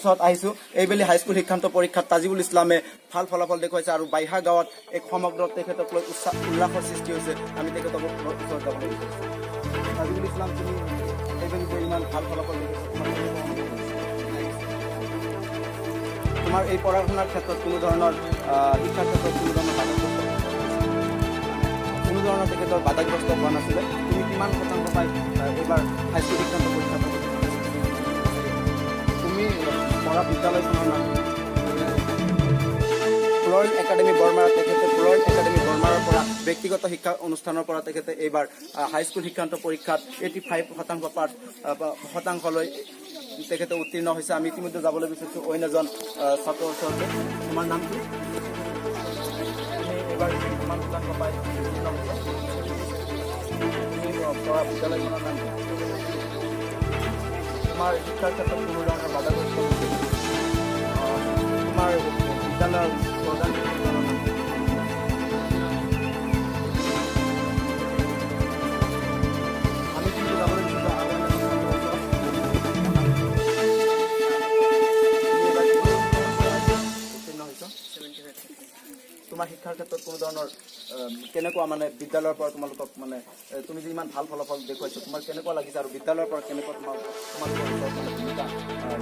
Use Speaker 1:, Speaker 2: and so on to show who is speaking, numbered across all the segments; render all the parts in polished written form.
Speaker 1: ওচৰত আহিছোঁ। এইবেলি হাইস্কুল শিক্ষান্ত পৰীক্ষাত তাজিবুল ইছলামে ভাল ফলাফল দেখুৱাইছে আৰু বাইহা গাঁৱত এক সমগ্ৰ তেখেতক লৈ উৎসাহ উল্লাসৰ সৃষ্টি হৈছে। আমি তেখেতৰ ওচৰত যাবলৈ বিচাৰিছোঁ। তাজিবুল ইছলাম, তুমি এইবেলি যে ইমান ভাল ফলাফল দেখুৱাইছা, তোমাৰ কেনেকুৱা অনুভৱ হৈছে? তোমাৰ এই পঢ়া শুনাৰ ক্ষেত্ৰত কোনো ধৰণৰ শিক্ষাৰ ক্ষেত্ৰত কোনো ধৰণৰ তেখেতৰ বাধাগ্ৰস্ত হোৱা নাছিলে। তুমি কিমান শতাংশ পাই এইবাৰ হাইস্কুল শিক্ষান্ত পৰীক্ষাত উত্তীৰ্ণ হৈছা? তুমি পঢ়া বিদ্যালয়খনৰ নাম কি? Floral Academy Barmara. তেখেতে ফ্লৰেল একাডেমি বৰমাৰাৰ পৰা, ব্যক্তিগত শিক্ষা অনুষ্ঠানৰ পৰা তেখেতে এইবাৰ হাইস্কুল শিক্ষান্ত পৰীক্ষাত 85% পাছ শতাংশলৈ তেখেতে উত্তীৰ্ণ হৈছে। আমি ইতিমধ্যে যাবলৈ বিচাৰিছোঁ অইন এজন ছাত্ৰৰ ওচৰতে। তোমাৰ নাম কি? তুমি এইবাৰ কিমান শতাংশ পাই উত্তীৰ্ণ হৈছা? তুমি পঢ়া বিদ্যালয়খনৰ নাম কি? তোমাৰ শিক্ষাৰ ক্ষেত্ৰত কোনো ধৰণৰ বাধাগ্ৰস্ত হৈছিল? তোমাৰ বিদ্যালয়ৰ প্ৰধান শিক্ষকজনৰ নাম কি? আমি কিন্তু যাবলৈ বিচাৰিছোঁ আৰু অন্য এজন ছাত্ৰৰ ওচৰত। তুমি এইবাৰ কিমান উত্তীৰ্ণ হৈছা? তোমাৰ শিক্ষাৰ ক্ষেত্ৰত কোনো ধৰণৰ কেনেকুৱা মানে বিদ্যালয়ৰ পৰা তোমালোকক মানে তুমি যে ইমান ভাল ফলাফল দেখুৱাইছা, তোমাৰ কেনেকুৱা লাগিছে আৰু বিদ্যালয়ৰ পৰা কেনেকুৱা তোমালোকৰ ওচৰত মানে ভূমিকা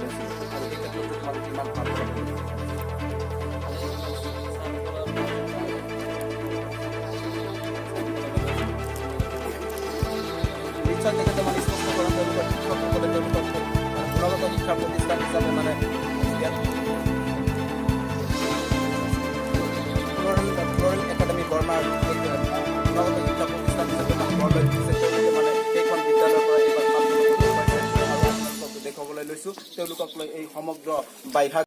Speaker 1: লৈছিল আৰু সেই ক্ষেত্ৰত যে তোমালোকে ইমান ভাল ফলাফল দেখুৱাইছা? নিশ্চয় তেখেতে মানে স্পষ্ট কৰে, তেওঁলোকৰ শিক্ষকসকলে তেওঁলোকক গুণগত শিক্ষাৰ প্ৰতিষ্ঠান হিচাপে মানে ইয়াত ফ্লৰেল একাডেমি বৰমাৰ এক গুণগত শিক্ষা প্ৰতিষ্ঠান হিচাপে মানে গঢ় লৈ উঠিছে। তেওঁলোকে মানে সেইখন বিদ্যালয়ৰ পৰা এইবাৰ ভাল ফলাফল দেখুৱাইছে আৰু আপোনালোকক দেখুৱাবলৈ লৈছোঁ তেওঁলোকক লৈ এই সমগ্ৰ বাইহা